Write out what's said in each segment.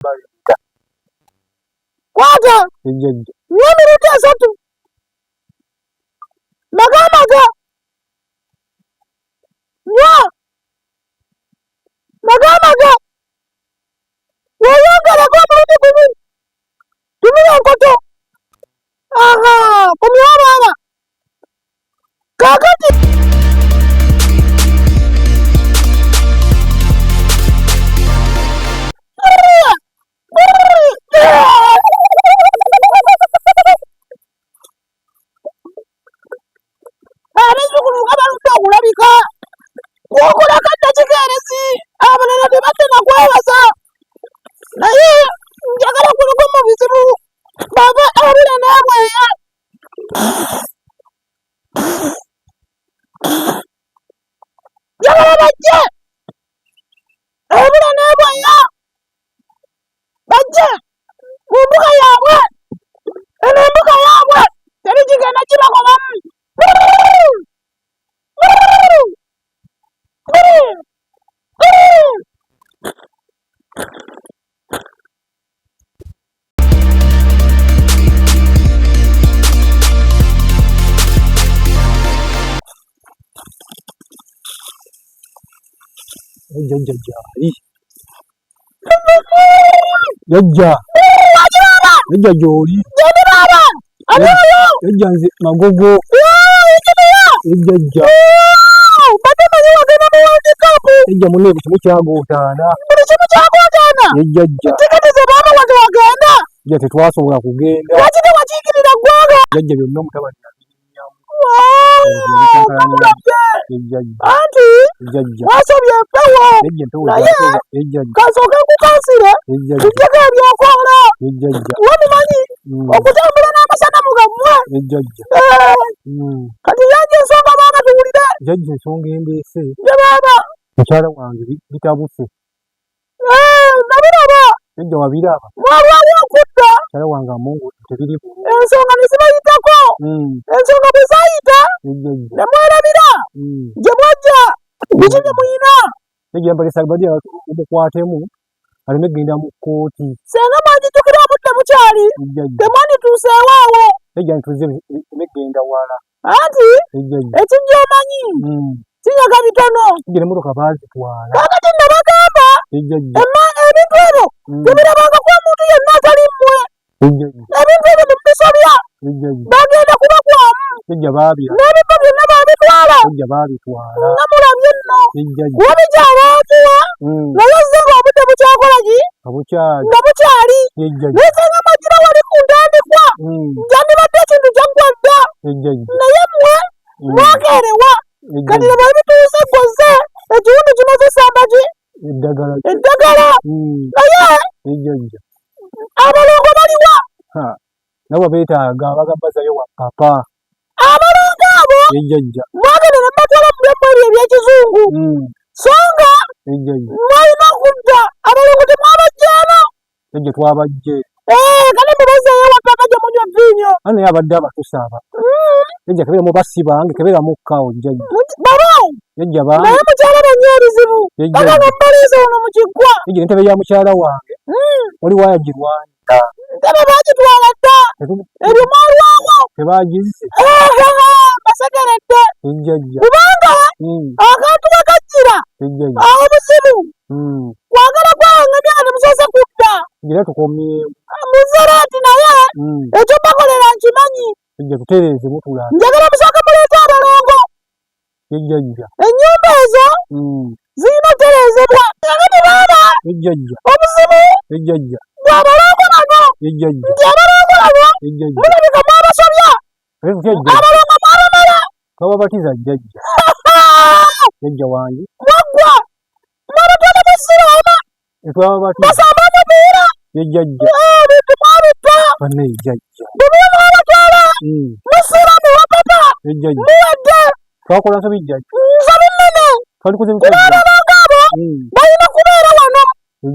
Kwata nywa emirundi 3 magamaga nywa magamaga weyongereko omulundi 1 tumira enkoto aha komyawo baaba kakati abazzukulu nga baludde okulabika kwokolako ddakikeerezi abalala tebadde nakwebaza naye njagala kuluka mu bizibu bava abula n'abweya njagala bajje ebula n'ebweya bajje mu mbuga yaabwe eno embuga yaabwe teri kigenda kibagobamu. Jjajja gyali. Jjajja. Jjajja gy'oli. Jjajja nze Magogo. Jjajja. Jjajja munne buli kimu kyagootaana. Buli kimu kyagootaana. Jjajja. Tiketi ze baabawa tewagenda. Jjajja tetwasobola kugenda. Lwaki tewakiikirira ggwanga? Jjajja byonna omutabani anti wasobye empewo naye kasooke nkukansire tujjeko ebyokoola wamumanyi okutambula n'amasanamu gammwe kati yajja ensonga baaba tuwulire jajja ensonga endeese ye baaba mukyala wange bitabuse nabiraba jajja wabiraba mwalwawo okudda mukyala wange amungu tebiri bulungi ensonga ne zibayitako ensonga bwe zaayita ne mwerabira gye mwajja biki bye muyina jajja mbalisa badi omukwatemu aleme kugenda mu kkooti senga mwagijjukira obudde bukyali temwandituuseewo awo jajja ntuze aleme kugenda wala anti ekijja omanyi kinyaga bitono emmotoka baazitwala kakati nno bagamba ebintu ebyo tebirabangako omuntu yenna atali mmwe ebintu ebyo nemubisobya bagenda kubagwamu n'ebifo byonna babitwala nga mulabye nno kuba bikyabaamuwa naye ozze ng'obudde bukyakola ki nga bukyali naye senga mwagira wali ku ntandikwa kyandibadde ekintu kyaggwa dda naye mmwe mwakeerewa kati laba ebituuse ggoze ekiwundu kimaze samba ki eddagala naye abalongo baliwa nabo beetaaga bagabazayo wa papa abalongo abo mwagenda ne mubatwala mu byemmwe ebyo eby'ekizungu so nga mwalina okudda abalongo temwabajjeeno jjajja twabajje kale mubazeeyo wa papa gye munywa viinyo ani naye abadde abatusaba jjajja kebera mu bassi bange kebera mukka awo jjajja baba jjajja bange naye mukyala bannyo ebizibu baba bambaliiza ono mu kiggwa jjajja entebe ya mukyala wange waliwo ayagirwanya ntebe baagitwala dda ebyo mwalwawo tebagizze basekeredde jjajja kubanga akantu we kajjira awo buzibu kwagala kwawangamya nga temusoose kudda era tukomyewo muzeraati naye ekyo bakolera nkimanyi jjajja tutereeze mutula njagala musooke muleete abalongo jjajja ennyumba ezo zirina otereezebwa kakati baaba jjajja obuzibu jjajja bw'abalongo bano jjajja nti abalongo bano jjajja mulabika mwabasobya abalongo mwabamala twababatiza jjajja jjajja wange mwaggwa mwabatwala mu siraama twababatiza basamba omupiira jjajja ebintu mwabita banne jjajja bwe mwabatwala mu siraamu wa papa jjajja muwedde twakola nsobi jjajja nsobi nnene twalikoze kuba abalongo abo balina kubeera wano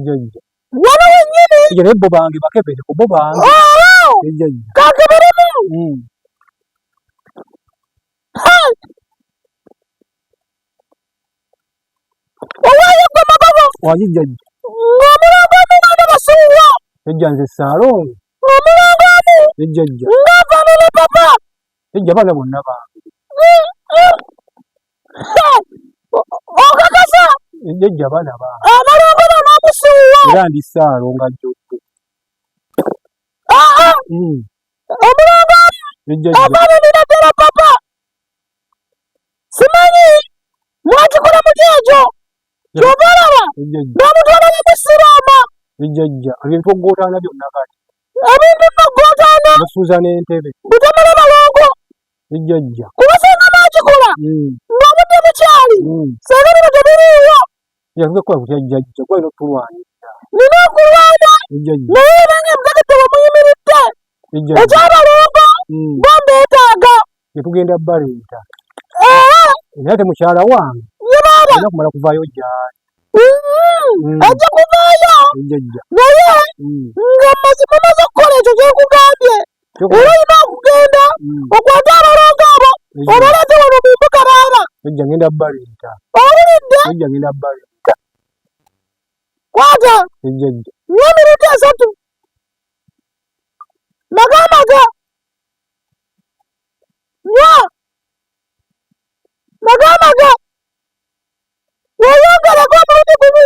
jjajja wano wennyini jjajja naye bo bange bakebere ku bo bange jjajja kakeberemu owaayo gwe Magogo wangi jjajja ng'omulongo omuganda siwuwo. Jjajja nze Ssaalongo. Omulongo omu. Jjajja. Ng'afaanana papa. Jjajja abaana bonna bange. Okakasa? Jjajja abaana bange. Abalongo bano omu siwuwo. Era ndi Ssaalongo ajjudde. Aa. Omulongo omu. Afaananira ddala papa. Simanyi mwakikola mutya ekyo. Kyova olaba bamutwala ne mu siraama. Jjajja ebintu okugootaana byonna kati. Ebintu nno okugootaana. Basuuza n'entebe. Butamala balongo. Jjajja. Kuba singa baakikola ng'obudde bukyali singa bino tebiriiwo. Yatuga kukola kutya jjajja gwalina otulwanirira. Nina okulwana naye era nga mutegedde we muyimiridde. Ekyabalongo bo mbeetaaga. Tetugenda baleeta. Naye ate mukyala wange alina kumala kuvaayo gy'ali. Ajja kuvaayo naye nga mumaze okukola ekyo kye nkugambye. Era olina okugenda okwate abalongo abo obaleete wano mu mbuga baaba. Jjajja ngenda baleeta. Owulidde? Jjajja ngenda baleeta. Kwata. Jjajja. Nywa emirundi esatu. Magamaga. Nywa. Magamaga. Weeyongereko omulundi gumu.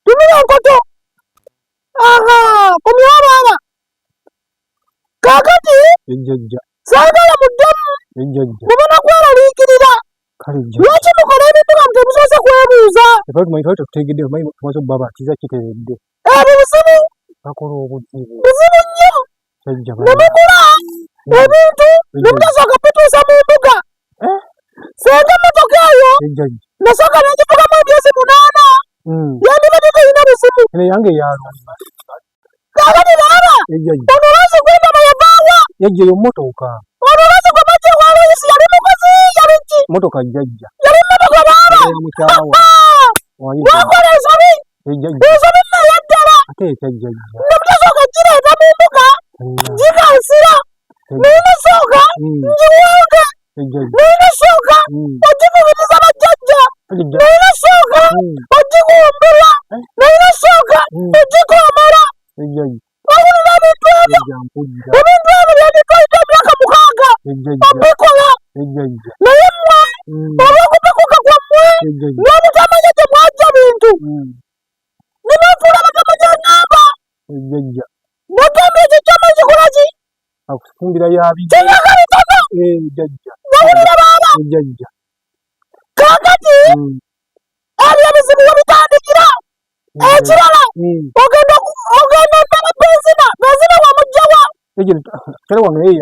Tunula enkoto. Aha, komyawo baaba. Kaakati Jjajja. saagala muddemu Jjajja. mube na kweraliikirira. Kale jjajja. Lwaki mukola ebintu nga temusoose kwebuuza? Twali tumanyi twali tetutegedde tumanyi tumaze okubabatiza kiteredde. Ebyo buzibu. Bakola obuzibu. Buzibu nnyo. Jjajja Ne mugula ebintu ne mutasooka bituusa mu mbuga. Singa emmotoka eyo nasooka ne ngivugamu emyezi 8 yandibadde terina buzibu. Eno yange yalumba. Kaakati baaba ono lwaki gwendaba yavaawa? Jjajja eyo mmotoka. Ono lwaki gwe bajja ewa Loyisi yali mukozi yali ki? Mmotoka jjajja. Yali mmotoka baaba. Ya mukyala wange. Wakola ensobi. Ensobi nno eyaddala. Ate etya jjajja? Nga mutasooka gireeta mu mbuga gikansira. Naye nasooka ngiwonge. Naye nasooka ogivubiriza bajjajja. Naye nasooka ogigumbulwa. Naye nasooka ogikomola. Owulira ebintu ebyo? Ebintu ebyo byanditwalidde emyaka 6 obikola. Naye mmwe olw'okupakuka kwammwe n'obutamanya gye mwajja bintu ne mwefuula abatamanya eŋŋamba. Nagambye ekyo kyama kikola ki? Akufumbira yabi. Kyemyaka bitono. Jjajja. Wawulira baaba? Jjajja. Kaakati ebyo ebizibu we bitandikira. Ekirala ogenda ondaba benzina, benzina wamugya wa? Mukyala wange naye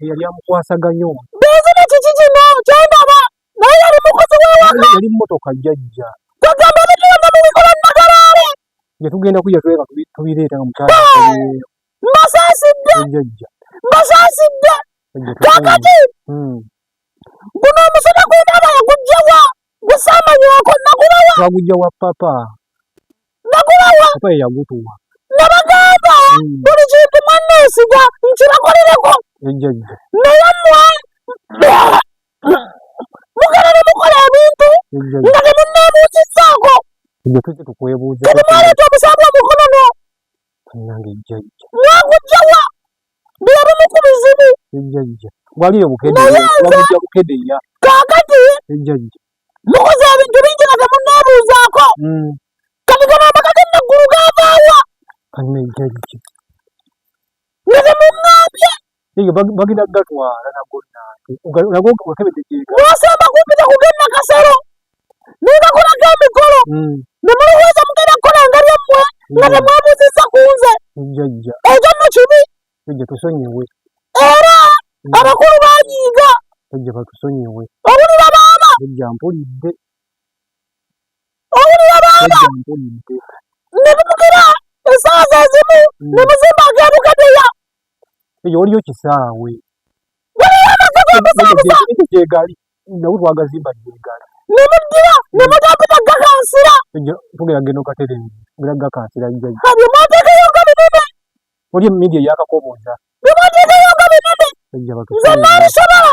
yali amukwasaganya ono. Benzina kiki kino kyendaba? Naye yali mukozi w'ewaka. Yali mmotoka jjajja. Kwegamba ebintu byonna mubikola nnagalaale. Gye tugenda kujja tuleka tubireeta nga mukyala akomyeyo. Mbasaasidde. Jjajja. Mbasaasidde. Kaakati guno omusota gwendaba yagujja wa? Gusaamanyoko nagubawa. Twagujja wa papa. Nagubawa. Papa ye yagutuwa. Nabagamba buli kintu mwanneesiga nkibakolereko. Jjajja. Naye mmwe mugenda ne mukola ebintu nga temunneebuuzizzaako. Jjajja tuzze tukwebuuza. Kati mwaleeta omusango omukono no. Bannange jjajja. Mwagujja wa? Bye bimu ku bizibu. Jjajja. Waliyo Bukedea. Wamujja Bukedea. Kaakati jjajja. Mukoze ebintu bingi nga temunneebuuzaako. Kati gano amaka g'e Naggulu gaavaawa? Kanne jjajja. Nga temuŋŋambye. Eyo bagenda gatwala nago nange. Nago wakebedde gye gali. Mwasemba kumpita ku g'e Nakasero. Ne bakolako emikolo. Ne mulowooza mugenda kukola nga byammwe nga temwebuuzizza ku nze. Jjajja. Ekyo nno kibi. Jjajja tusonyiwe. Era abakulu banyiiga. Jjajja batusonyiwe. Owulira baaba? Jjajja mpulidde. Owulira baaba? Jjajja mpulidde. Ne mumukira essaawa ze zimu ne muzimba ag'ebukedeya. Eyo waliyo kisaawe. Waliyo amaka g'okusaabusa. Ekyo gyegali. Nago twagazimba gyegali. Ne muddira ne mutampita gakansira. Tugenda genda okatereeza. Tugenda gakansira jjajja. Ebyo mwateekayo nga binene. Waliyo emidia eyakakoboza. Bye mwateekayo nga binene. Nze naabisobola.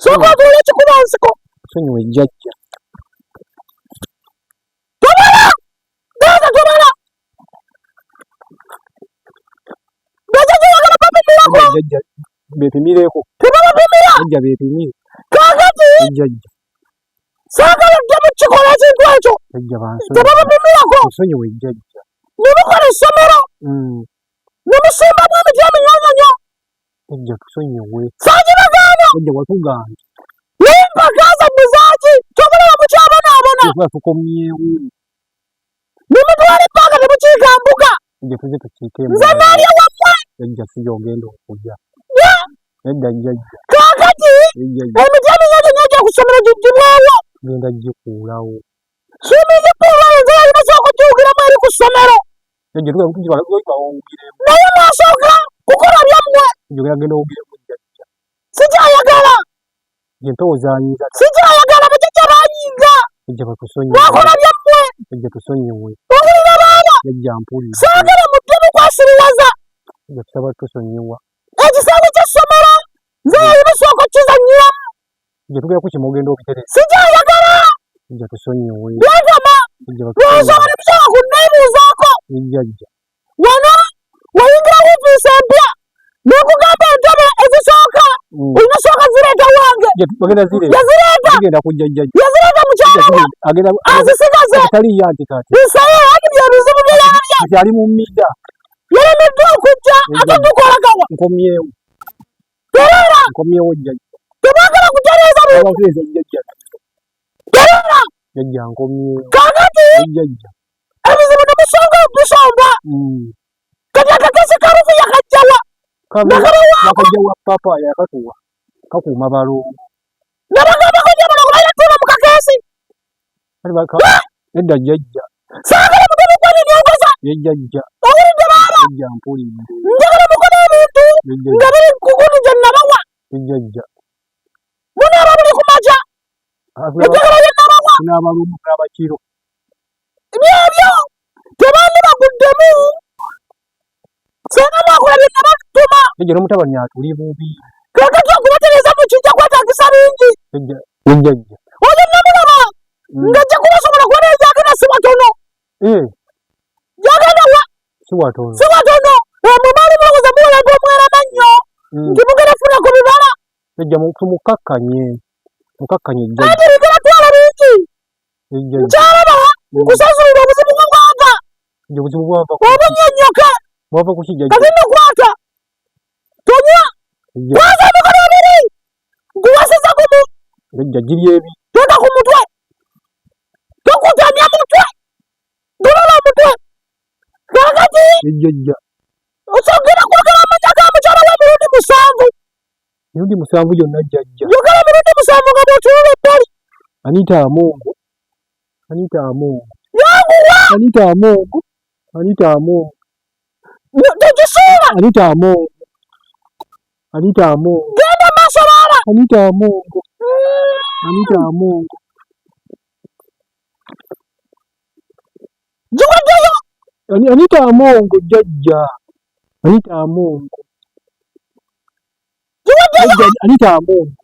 Sooka otuule ekikuba nsiko. Tusonyiwe jjajja. Tobala! Gaza tobala! Jjajja beepimireko. Tebabapimira. Jjajja beepimire. Kaakati Jjajja. Saagala ddemu kukikola ekintu ekyo. Jjajja bansonyiwe. Tebabapimirako. Nsonyiwe jjajja. Ne mukola essomero. Ne musimbamu emiti eminyonyonyo. Jjajja tusonyiwe. Saagibagaana. Jjajja watugaana. Naye empaka zammwe zaaki? Ky'okulaba mukyabonaabona. Tuba tukomyewo. Ne mutwala ebbanga temukiika mbuga. Jjajja tujje tukiike Nze naalya wammwe. Jjajja si gy'ogenda okulya. Nedda jjajja. Kaakati emiti eminyonyonyo egyo ku ssomero giggyibwewo. Tugenda gikuulawo. Swimming pool eyo nze yalina sooka okugiwugiramu eri ku ssomero. Jjajja tugenda kugitwala owugiremu. Naye mwasooka kukola byammwe. Jjajja ogenda owugiremu jjajja. Sikyayagala. Empewo zanyiiza. Sikyayagala bajjajja banyiiga. Jjajja batusonyiwe. Mwakola byammwe. Jjajja tusonyiwe. Owulira baaba. Jjajja mpulira. Saagala muddemu kwasiriwaza. Jjajja tusaba tusonyiwa. Ekisaawe ky'essomero nze yalina sooka okukizannyiramu. Jjajja tugenda kukima ogenda obitereza. Sikyayagala. Jjajja tusonyiwe. Byantama. Jjajja batusonyiwe. Lw'ensonga temusobola kunneebuuzaako. Jjajja. Wano wayingira woofiisi empya nekugamba entebe ezisooka olina sooka zireeta wange. Yazireeta. Yazireeta mukyala we azisigaze. Nsayo ati bye bizibu bye yalabye. Ali mu mida. Yalemeddwa okujja ate tukolagawa. Nkomyewo. Tereera. Nkomyewo jjajja. Tebaagala kutereeza bintu. Tereera. Jjajja nkomyewo. Kaakati. Jjajja. Ebizibu nemusonga bisomba. Kati akakesi karufu yakajjawa. Yakajjawa papa yakatuwa. Kakuuma balongo. Nabagambako nti abalongo balina tuula mu kakeesi. Nedda jjajja. Saagala mugabe kwenyonyogoza. Jjajja. Owulidde baaba? Jjajja mpulidde. Njagala mukole ebintu nga biri ku gundi gye nabawa. Jjajja. Munaaba buli ku makya. Njagala bye nabawa. Tunaaba lumu tunaaba kiro. Byebyo tebandi baguddemu. Singa mwakola bye nabatuma. Jjajja n'omutabani atuli bubi. Kaakati okubatereeza mu kijja kwetaagisa bingi. Jjajja. Oyo namulaba ng'ajja kubasobola kuba naye gy'agenda si watono. Gy'agenda wa? Si watono. Si watono. Mwe mwali mulowooza muwalaga omwerama nnyo nti mugenda kufuna ku bibala. Jjajja tumukakkanye. Mukakkanye jjajja. Anti bigenda twala bingi. Nkyalaba nkusasulira obuzibu bwo bwava. Obuzibu bwava. Obunyonnyoke. Bwava ku ki jjajja? Kati nno kwata. Tonywa. Kwaza emikono ebiri. Nkuwasiza gumu. Jjajja giri ebi. Teeka ku mutwe. Tokutamya mutwe. Golola omutwe. Kaakati. Jjajja. Osogera kwogera amannya ga mukyala we emirundi 7. Emirundi 7 gyonna jjajja. Yogera emirundi 7 nga bw'otunula ebbali. Anita Amongo. Anita Amongo. Yanguwa. Anita Amongo. Anita Amongo. Togisuula. Anita Amongo. Anita Amongo. Genda maaso baaba. Anita Amongo. Anita Amongo. Giwaddeyo. Anita Amongo jjajja. Anita Amongo. Giwaddeyo. Anita Amongo.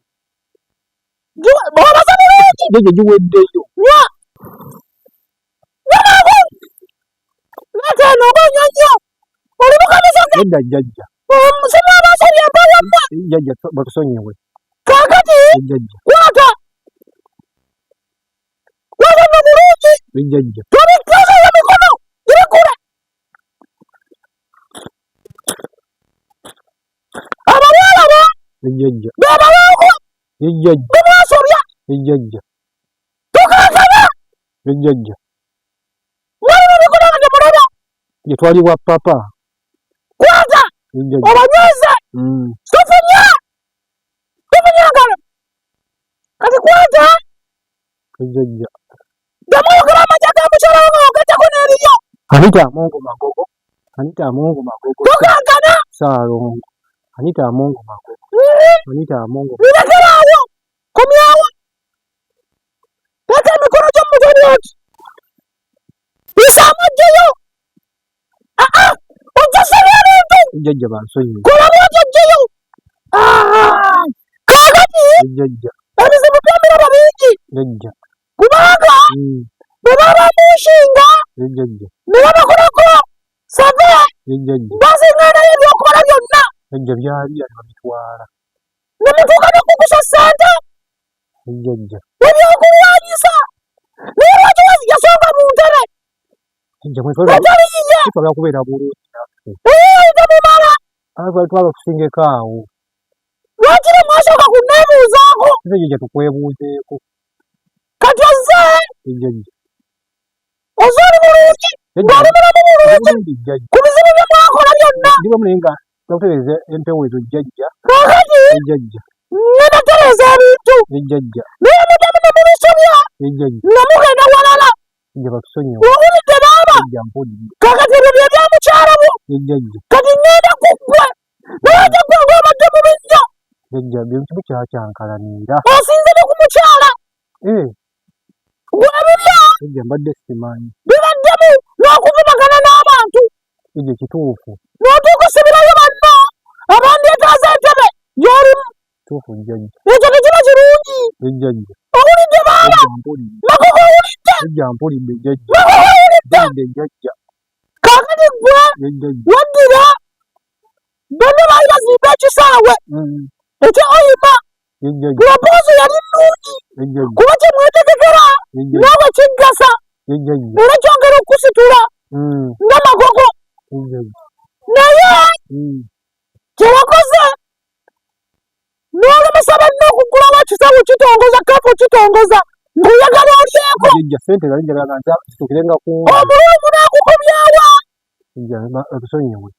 Obaza bulungi. Jjajja giweddeyo. Nywa. Nywa mangu. Leeta eno oba onywa nnyo. Oli mukamisoke. Nedda jjajja. Omusimu abasabye empa wammwe. Jjajja batusonyiwe. Kaakati. Jjajja. Kwata. Kwata nno bulungi. Jjajja. Tobikkaza emikono. Gibikkule. Abawala bo. Jjajja. Be balongo. Jjajja. Be mwasobya. Jjajja. Tukankana. Jjajja. Mwali mubikola nga temulaba. Gye twali wa papa. Kwata. Obanyweze. Tufunye. Tufunye engalo. Kati kwata. Jjajja. Ddamu oyogere amannya ga mukyala wo ng'ogattako n'ebiryo. Anita Amongo Magogo. Anita Amongo Magogo. Tukankana. Ssaalongo. Anita Amongo Magogo. Anita Amongo. Birekere awo. Komyawo. Teeka emikono gyo mu mutwe bw'oti. Yisaamu oggyeyo. Ojjasabye ebintu. Jjajja bansonyiwe. Kola bw'oti oggyeyo. Kaakati. Jjajja. Ebizibu by'emiraba bingi. Jjajja. Kubanga bwe baba munshinga. Jjajja. Ne babakolako save. Jjajja. Basingaanayo ebyokukola byonna. Jjajja byali ali babitwala. Ne mutuuka n'okukusa ssente. Jjajja. Ebyokulwanyisa. Naye lwaki yasonga mu ntebe? Jjajja mwetwala. Etali yiye. Twagala kubeera bulungi naffe. Eyo temumala. Twagala twagala tusingeko awo. Lwaki ne mwasooka kunneebuuzaako? Nze jjajja tukwebuuzeeko. Kati ozze. Jjajja. Ozze oli bulungi. Ng'oli mulamu bulungi. Ku bizibu bye mwakola byonna. Ndi bamu naye nga tutereeza empewo ezo jjajja. Kaakati. Jjajja. Ngenda tereeza ebintu. Jjajja. Naye muddamu ne mubisobya. Jjajja. Nga mugenda walala. Jjajja batusonyiwe. Owulidde baaba? Jjajja mpulidde. Kaakati ebyo bye bya mukyala wo. Jjajja. Kati ngenda ku ggwe. Naye ate ggwe ng'obadde mubi nnyo. Jjajja bintu bikyakyankalanira. Osinze ne ku mukyala. Eh. Gwe ebibyo. Jjajja mbadde simanyi. Bibaddemu n'okuvumagana n'abantu. Jjajja kituufu. N'otuuka osibirayo banno abandyetaaze entebe gy'olimu. Kituufu jjajja. Ekyo tekiba kirungi. Jjajja. Owulidde baaba? Magogo owulidde? Jjajja mpulidde jjajja. Magogo owulidde? Mpulidde jjajja. Kaakati ggwe waddira bonna baali bazimba ekisaawe ekya Oyima. Pulopoozo yali nnungi kuba kye mwetegekera naawe kiggasa era kyongera okukusitula nga Magogo. Naye kye wakoze n'olemesa banne okuggulawo ekisaawe okitongoza, kaafu okitongoza ng'oyagala olyeko. Jjajja ssente nali njagala nga nza zituukirenga ku nze. Omululu gunaakukomyawa. Jjajja otusonyiwe.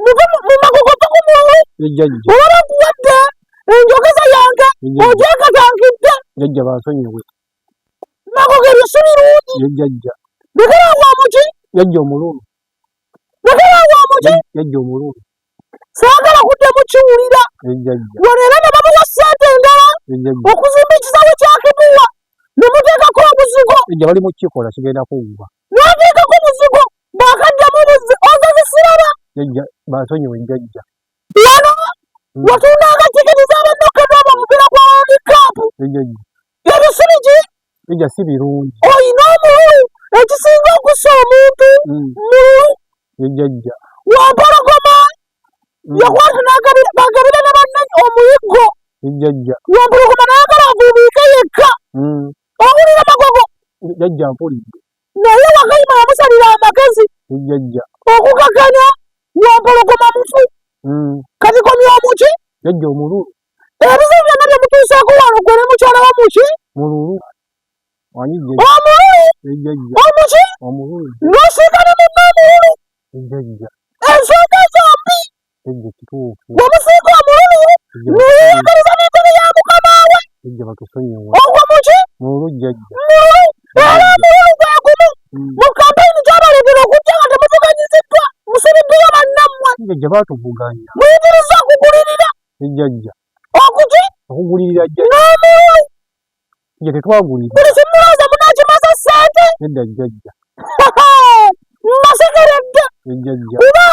Muve mu Magogo va ku mululu. Jjajja. Olaba nkuwadde enjogeza yange ogyekatankidde. Jjajja bansonyiwe. Magogo ebyo si birungi. Jjajja. Lekera awo omuki. Jjajja omululu. Lekera awo omuki. Jjajja omululu. Saagala kuddamu kiwulira. Wano era ne babawa ssente endala okuzimba ekisaawe kya Kibuwa ne muteekako obuzigo. Jjajja bali mu kukikola kigenda kuggwa. N'oteekako obuzigo bw'akaddamu buzzi oza zisiraba. Jjajja bansonyiwe jjajja. Wano watundanga tikiti z'abannokka omupiira gwa World Cup. Jjajja. Ebyo si biki? Jjajja si birungi. Olina omululu ekisinga okussa omuntu mululu. Jjajja. Wampologoma yakwata n'agabira bagabira ne banne omuyiggo. Jjajja. Wampologoma n'ayagala avuubiike yekka. Owulira Magogo? Jjajja mpulidde. Naye Wakayima yamusalira amagezi. Jjajja. Okukakanya Wampologoma mufu. Kati komya omuki? Jjajja omululu. Ebizibu byonna bye mutuusaako wano ggwe ne mukyala wo muki? Mululu. Wanyi jjajja. Omululu. Jjajja. Omuki? Omululu. N'osiika ne munno omululu. Jjajja. Ensonga zombi. Jjajja kituufu. Wamusiika omululu n'eyeyagaliza n'entebe ya mukama we. Jjajja batusonyiwe. Ogwo muki? Mululu jjajja. Mululu. Era omululu gwe gumu. Mu kampeyini kyabaleetera okujja nga temuvuganyiziddwa musibiddeyo bannammwe. Jjajja baatuvuganya. Muyitiriza okugulirira. Jjajja. Okuki? Okugulirira jjajja. N'omululu. Jjajja tetwagulirira. Buli kimu mulowooza munaakimaza ssente? Nedda jjajja. Mbasekeredde. Jjajja. Kuba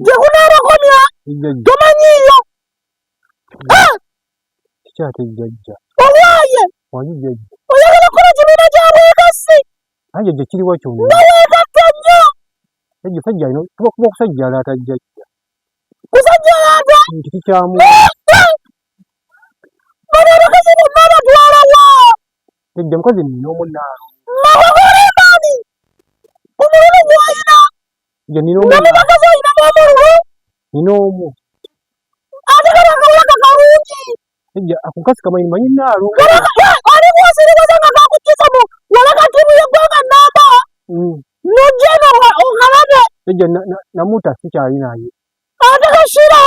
gye kunaabakomya tomanyiiyo. Kiki ate jjajja? Owaaye. Wangi jjajja. Oyagala kukola kibiina kya bwegassi. Aye jjajja kiriwa kyonna. Nga weegatta nnyo. Jjajja sajja alina tuba kuba kusajjalaata jjajja. Kusajjalaata? Nti kikyamu. Bano abakazi bonna obatwala wa? Jjajja mukazi nina omu naawe. Magogo olimbaani. Omululu gw'olina. Jjajja nina omu. Nga mu bakazi olinamu omululu? Nina omu. Ate kano akawulaka kalungi. Jjajja ako kasi kamanyi manyi naalo. Oli bw'osiriwaza nga kakujjusa mu walaka ttiimu y'eggwanga nnamba. N'ojja eno okalabe. Jjajja namuta sikyali naye. Ate kashira.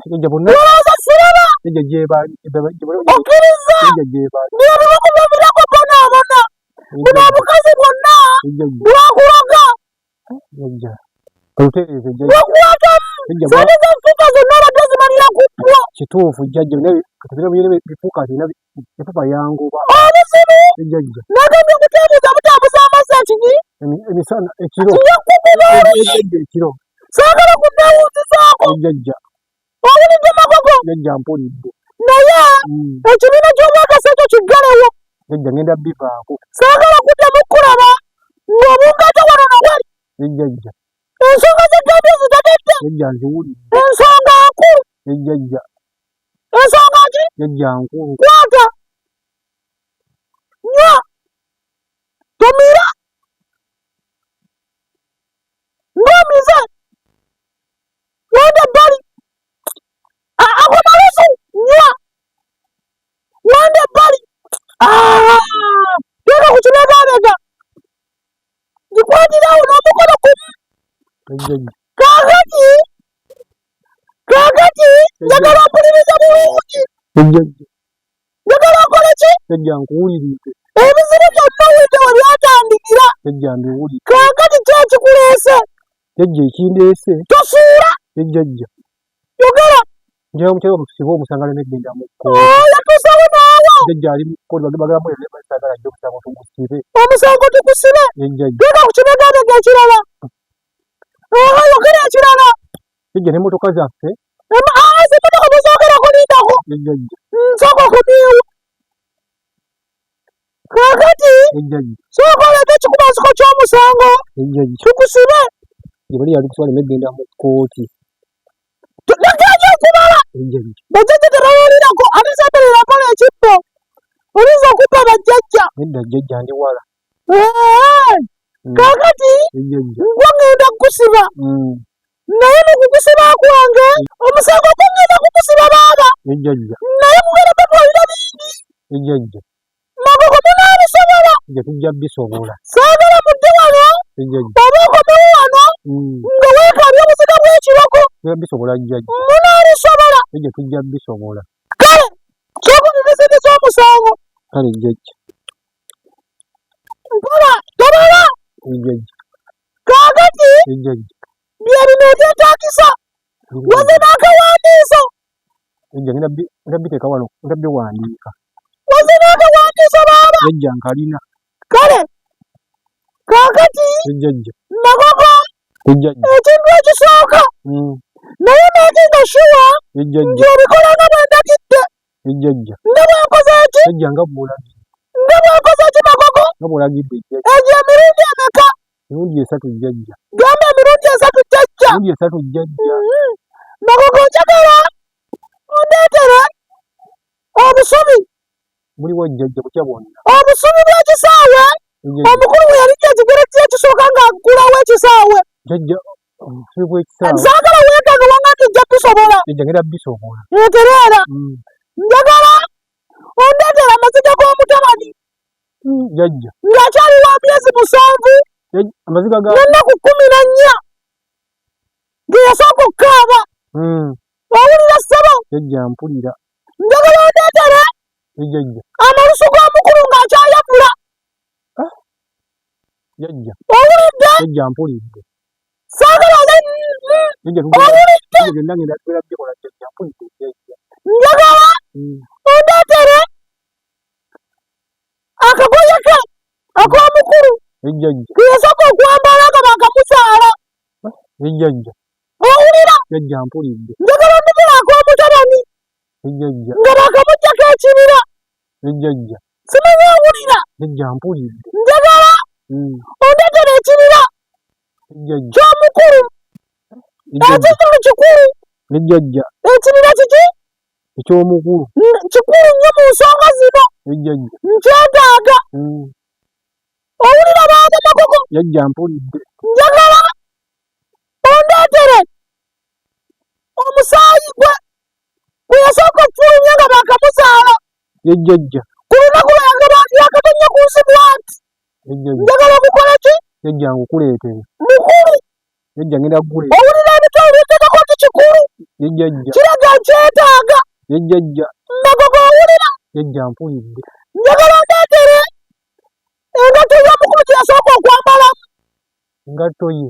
Jjajja bonna. Olowooza siraba. Jjajja gyebali. Okkiriza. Jjajja gyebali. Bye bimu ku bivirako bonaabona. Buno obukazi bwonna bwakuloga. Jjajja. Olutereeze jjajja. Wakwatamu. Ssente za FIFA zonna obadde ozimalira ku ppwo. Kituufu jjajja naye kati bino bino bifuuka nti efupa yangoba. Obuzibu. Jjajja. Nagambye okutambuza butambuza amazzi ekinyi. Emisana ekiro. Nja kukuba oluyi. Jjajja ekiro. Saagala kunneewuuzizaako. Jjajja. Owulidde Magogo? Jjajja mpulidde. Naye ekibiina ky'obwagazi ekyo kiggalewo. Jjajja ngenda bivaako. Saagala kuddamu kukulaba ng'obungatta wano na wali. Jjajja. Ensonga z'eggambye zitegedde. Jjajja nziwulidde. Ensonga nkulu. Jjajja. Ensonga ki? Jjajja nkulu. Kwata. Nywa. Tomira. Ng'omize. Wenda ebbali. Ago malusu. Nywa. Wenda ebbali. Teeka ku kibegabega. Gikwatirawo n'omukono gumu. Kaakati kaakati njagala ompulirize bulungi. Njagala okole ki? Jjajja nkuwuliridde. Ebizibu byonna owulidde we byatandikira. Jjajja mbiwulidde. Kaakati ki ekikuleese? Jjajja ekindeese. Tosuula. Jjajja. Yogera. Njagala mukyala wange tusibe omusango aleme kugenda mu kkooti. Oh, yatuusewo naawe. Jjajja ali mu kkooti bagala muleeta saagala ajje omusango tugusibe. Omusango tugusibe. Jjajja. Genda ku kibegabega ekirala. Oha, yogera ekirala. Jjajja n'emmotoka zaffe. Z'emmotoka tozoogerako lindako. Jjajja. Nsooka okomyewo. Kaakati sooka oleete ekikubansiko ky'omusango tugusibe. Gye bali yali kusiba aleme kugenda mu kkooti. Nagenda okubala. Bajjajja tebawulirako ate semberera mpola ekibbo. Oyinza okubba bajjajja. Nedda jjajja ndi wala. Kaakati gwo ŋŋenda kukusiba. Naye mu kukusiba kwange omusango gwo ŋŋenda kukusiba baaba. Naye mugenda kutwalira bingi. Magogo munaabisobola. Tujja bisobola. Saagala mudde wano oba okomewo wano nga weekaabya obuziga bw'ekiroko. Tujja bisobola jjajja. Munaabisobola. Jjajja tujja bisobola. Kale sooka onzirize omusango. Kale jjajja. Mpola tobala. Jjajja. Kaakati Jjajja. bye bino ebyetaagisa. Waze n'akawandiiso. Jjajja ngenda biteeka wano ngenda biwandiika. Waze n'akawandiiso baaba. Jjajja nkalina. Kale kaakati Jjajja. Magogo Jjajja. ekintu ekisooka naye makinga sure Jjajja. nti obikola nga bwe ndagidde. Jjajja. Nga bwe nkoze ki? Jjajja nga bw'olagidde. Nga bwe nkoze ki Magogo? Nga bw'olagidde jjajja. Egyo emirundi emeka? Emirundi esatu jjajja. Gamba emirundi esatu jjajja. Emirundi esatu jjajja. Magogo njagala ondeetere obusubi. Buliwa jjajja butya bwonna? Obusubi bw'ekisaawe omukulu bwe yalinnya ekigere kye ekisooka ng'aggulawo ekisaawe. Jjajja obusubi bw'ekisaawe. Saagala weekange wangambye ojja bisobola. Jjajja ngenda bisobola. Ntereera. Njagala ondeetere amaziga g'omutabani. Jjajja. Ng'akyali wa myezi 7. Amaziga ga n'ennaku 14 ge yasooka okukaaba. Owulira ssebo? Jjajja mpulira. Njagala ondeetere Jjajja. amalusu g'omukulu ng'akyayavula. Jjajja. Owulidde? Jjajja mpulidde. Saagala Jjajja owulidde? Byonna ngenda bikola jjajja mpulidde jjajja. Njagala ondeetere akagoye ke ak'omukulu Jjajja. ke yasooka okwambala nga baakamuzaala. Jjajja. Owulira? Jjajja mpulidde. Njagala ondeetere ak'omutabani Jjajja. nga baakamuggyako ekibira. Jjajja. Simanyi owulira? Jjajja mpulidde. Njagala ondeetere ekibira Jjajja. ky'omukulu. Ekikulu kikulu. Jjajja. Ekibira kiki? Eky'omukulu. Kikulu nnyo mu nsonga zino. Jjajja. Nkyetaaga. Owulira baaba Magogo? Jjajja mpulidde. Njagala ondeetere omusaayi gwe gwe yasooka okufulumya nga baakamuzaala. Jjajja. Ku lunaku lwe yakatonnya ku nsi bw'ati. Jjajja. Njagala okukola ki? Jjajja nkukuleetere. Mukulu. Jjajja ngenda kukuleetera. Owulira ebitabo byenteekako nti kikulu. Jjajja. Kiraga nkyetaaga. Jjajja. Magogo owulira? Jjajja mpulidde. Njagala ondeetere engatto y'omukulu gye yasooka okwambalamu. Engatto ye.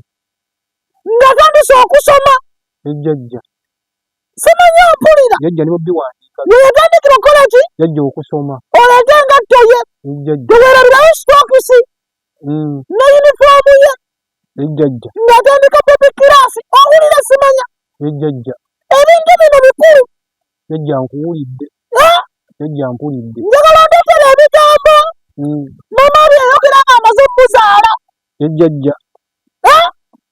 Ng'atandise okusoma. Jjajja. Simanyi ompulira? Jjajja ne bw'obiwandiika. We yatandikira okukola ki? Jjajja okusoma. Oleete engatto ye. Jjajja. Teweerabirawo sitookisi. Ne yunifoomu ye. Jjajja. Ng'atandika baby class. Owulira simanya? Jjajja. Ebintu bino bikulu. Jjajja nkuwulidde. Jjajja mpulidde. Njagala ondeetere ebigambo. Maama by'ayogera ng'amaze okuzaala. Jjajja.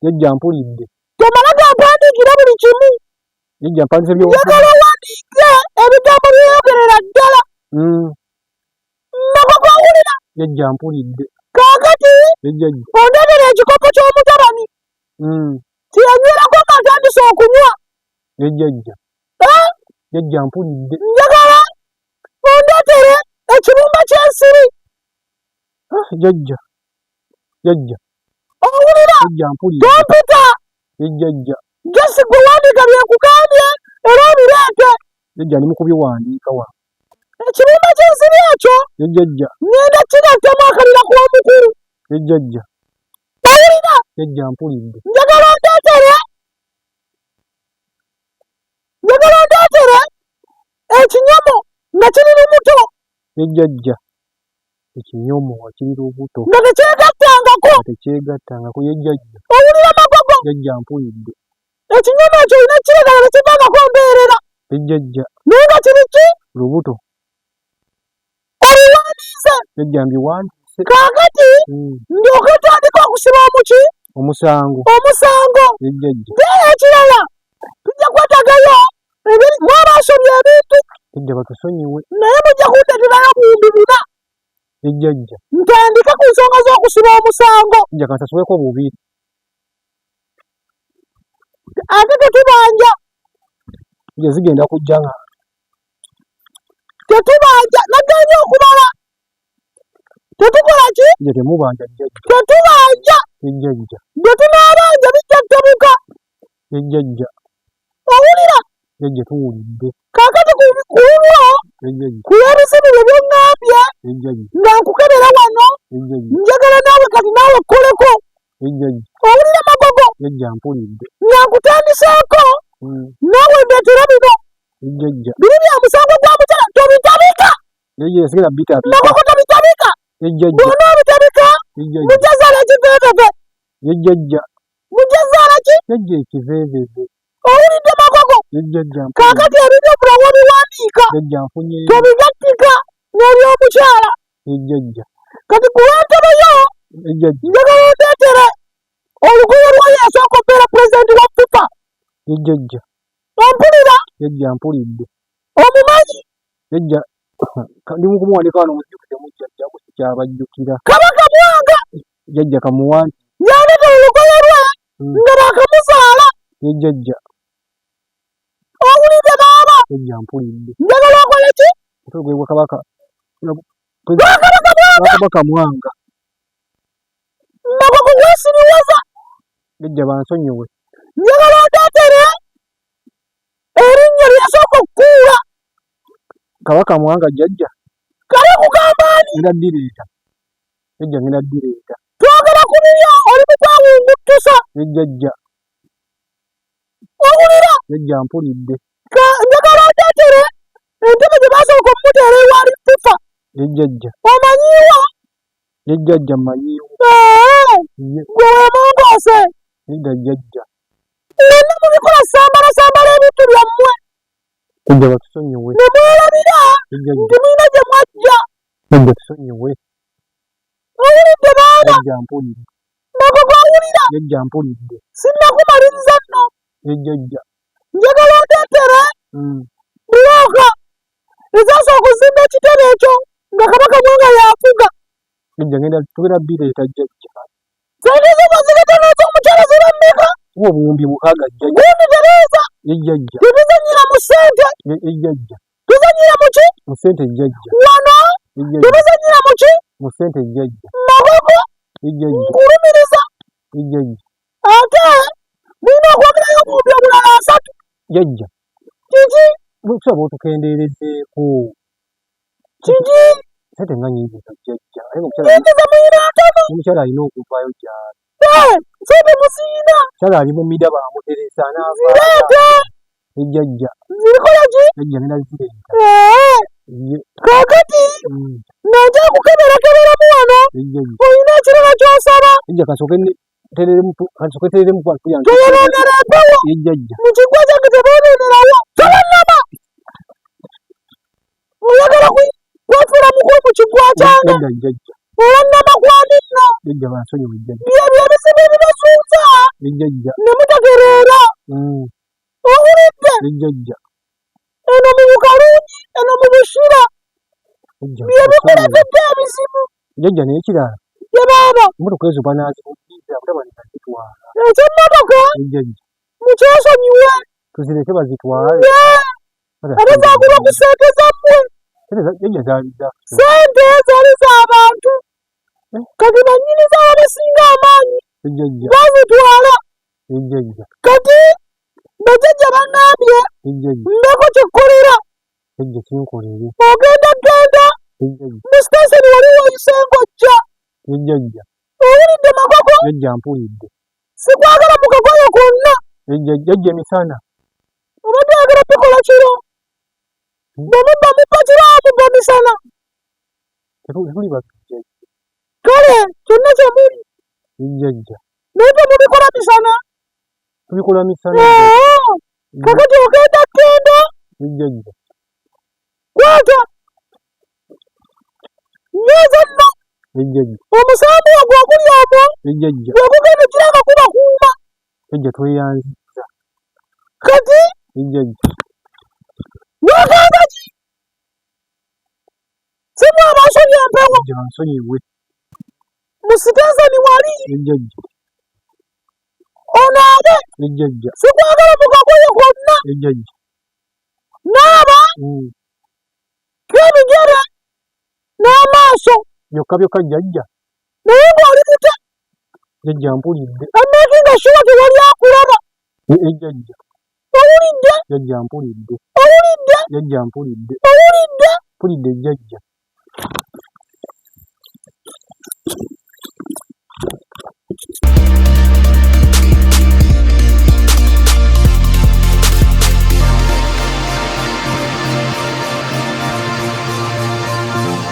Jjajja mpulidde. Tomala gampandiikira buli kimu. Jjajja mpandiise byo. Njagala owandiike ebigambo byeyogerera ddala. Magogo owulira? Jjajja mpulidde. Kaakati Jjajja. Ondeetera ekikopo ky'omutabani. Kye yanywerako ng'atandise okunywa. Jjajja. Jjajja mpulidde. Njagala ondeetere ekibumba ky'ensiri. Jjajja. Jjajja. Owulira? Jjajja mpulidde. Tompita. Jjajja. Jesi gwe wandiika bye nkugambye era obireete. Jjajja ndi mu kubiwandiika wano. Ekibumba ky'ensiri ekyo. Jjajja. Ŋŋenda kigattamu akalira k'omukulu. Jjajja. Owulira? Jjajja mpulidde. Njagala ondeetere. Njagala ondeetere ekinyomo nga kiri lubuto. Jjajja. Ekinyomo nga kiri lubuto. Nga tekyegattangako. Nga tekyegattangako ye jjajja. Owulira Magogo? Jjajja mpulidde. Ekinyomo ekyo olina kiregala tekivangako mbeerera. Ye jjajja. Naye nga kiri ki? Lubuto. Obiwandiise? Jjajja mbiwandiise. Kaakati ndyoke ntandike okusiba omuki? Omusango. Omusango. Ye jjajja. Naye ekirala tujja kwetagayo engeri mwabasobya ebintu. Jjajja batusonyiwe. Naye mujja kundeeterayo 4000. Ye jjajja. Ntandike ku nsonga z'okusiba omusango. Jjajja kansasuleko 2. Ate tetubanja. Jjajja zigenda kujja nga. Tetubanja naganye okubala. Tetukola ki? Jjajja temubanja jjajja. Tetubanja. Jjajja. Bwe tunaabanja bijja kutebuka. Jjajja. Owulira? Jjajja tuwulidde. Kaakati ku lulwo Jjajja. ku lw'ebizibu bye by'oŋŋambye Jjajja. nga nkukebera wano Jjajja. njagala naawe kati naawe kkoleko. Jjajja. Owulira Magogo? Jjajja mpulidde. Nga nkutandiseeko naawe ndeetera bino. Jjajja. Biri bya musango gwa mukyala tobitabika. Jjajja sigenda bitabika. Magogo tobitabika. Jjajja. Bw'onoobitabika Jjajja. mujja zaala ekiveeveve. Jjajja. Mujja zaala ki? Jjajja ekiveeveve. Owulidde Magogo? Jjajja. Kaakati ebibyo bula w'obiwandiika. Jjajja nfunye. Tobigattika n'eby'omukyala. Jjajja. Kati ku lw'entebe yo Jjajja. njagala ondeetere olugoye lw'oyo asooka okubeera pulezidenti wa FIFA. Jjajja. Ompulira? Jjajja mpulidde. Omumanyi? Jjajja ndi mu kumuwandiika wano mujjukire mujjajja sikyabajjukira. Kabaka Mwanga. Jjajja kamuwandiike. Yaleetera olugoye lwe nga baakamuzaala. Jjajja. Owulidde baaba? Jjajja mpulidde. Njagala okole ki? Olugoye lwa Kabaka. Lwa Kabaka Mwanga. Kabaka Mwanga. Magogo weesiriwaza. Jjajja bansonyiwe. Njagala ondeetere erinnya ly'asooka okukuula. Kabaka Mwanga jjajja. Kale kugamba ani? Ngenda ddireeta. Jjajja ngenda ddireeta. Twogera ku bibyo oli mu kwewunguttusa. Jjajja. Owulira? Jjajja mpulidde. Njagala ondeetere entebe gye baasooka okumuteera ewali FIFA. Jjajja. Omanyiiwo? Jjajja mmanyiiwo. Gwe weemongoose. Nedda jjajja. Mwenna mubikola sambalasambala ebintu byammwe. Jjajja batusonyiwe. Ne mwerabira nti mulina gye mwajja. Jjajja tusonyiwe. Owulidde baaba? Jjajja mpulidde. Magogo owulira? Jjajja mpulidde. Sinnakumaliriza nno. Jjajja. Njagala ondeetere bulooka ezaasooka okuzimba ekitebe ekyo nga Kabaka Mwanga y'afuga. Jjajja ngenda tugenda bireeta jjajja. Ssente zo bazireeta n'ez'omukyala ziba mmeka? Kuba 6000 jjajja. Gundi tereeza. Jjajja. Tetuzannyira mu ssente. Jjajja. Tuzannyira mu ki? Mu ssente jjajja. Wano tetuzannyira mu ki? Mu ssente jjajja. Magogo. Jjajja. Nkulumiriza. Jjajja. Ate mulina okwongerayo 30,000. Jjajja. Kiki? Tusaba otukendeerezeeko. Kiki? Ssente nga nnyingi zo jjajja. Nnyingi ze mulina ntono. Omukyala alina okuvaayo gy'ali. Ssente muziyina. Omukyala ali mu mida baamuteresa anaava. Zireete. Jjajja. Zirikola ki? Jjajja ngenda zireeta. Kaakati nga nja kukeberakeberamu wano olina ekirala ky'osaba. Jjajja kasooke ntereremu kuba Teyonoonera empewo. Jjajja. Mu kiggwa kyange teboonoonerawo. Tobannama. Oyagala kwefuula mukulu mu kiggwa kyange. Nedda jjajja. Olannama kwani nno. Jjajja bansonyiwe jjajja. Byebyo ebizibu ebibasuuza. Jjajja. Ne mutatereera. Owulidde? Jjajja. Eno mu Bukalungi, eno mu Bushira. Jjajja. Bye bikuleetedde ebizibu. Jjajja n'ekirala. Ye baaba. Emmotoka ezo banaazibuddiza mutabani azitwala. Eky'emmotoka. Jjajja. Mukyesonyiwe. Tuzireke bazitwale. Ate zaagulwa ku ssente zammwe. Jjajja zaali zaffe. Ssente zaali z'abantu. Eh? Kati bannyini zo abasinga amaanyi Jjajja. bazitwala. Jjajja. Kati bajjajja baŋŋambye Jjajja. mbeko kye kkolera. Jjajja kinkolere. Ogenda genda Jjajja. mu sitenseni wali wayise ng'ojja. Jjajja. Owulidde Magogo? Jjajja mpulidde. Sikwagala mu kagoye konna. Jjajja emisana. Obadde oyagala bikola kiro. Bwe mubba mubba kiro mubba misana. Tetuli babbi jjajja. Kale kyonna kye muli. Jjajja. Naye temubikola misana. Tubikola misana. Kakati ogenda genda. Jjajja. Kwata. Nyweza nno. Jjajja. Omusambi ogwo oguli omwo. Jjajja. Gwe gugenda ogira nga gubakuuma. Jjajja tweyanzizza. Kati. Jjajja. Wagamba ki? Simu abansonyi empewo. Jjajja bansonyiwe. Mu sitenseni wali. Jjajja. Onaabe. Jjajja. Sikwagala mu kagoye konna. Jjajja. Naaba. K'ebigere n'amaaso. Byokka byokka jjajja. Naye ng'oli mute. Jjajja mpulidde. Amakinga shuwa tewali akulaba. Jjajja. Owulidde? Jjajja mpulidde. Owulidde? Jjajja mpulidde. Owulidde? Mpulidde jjajja.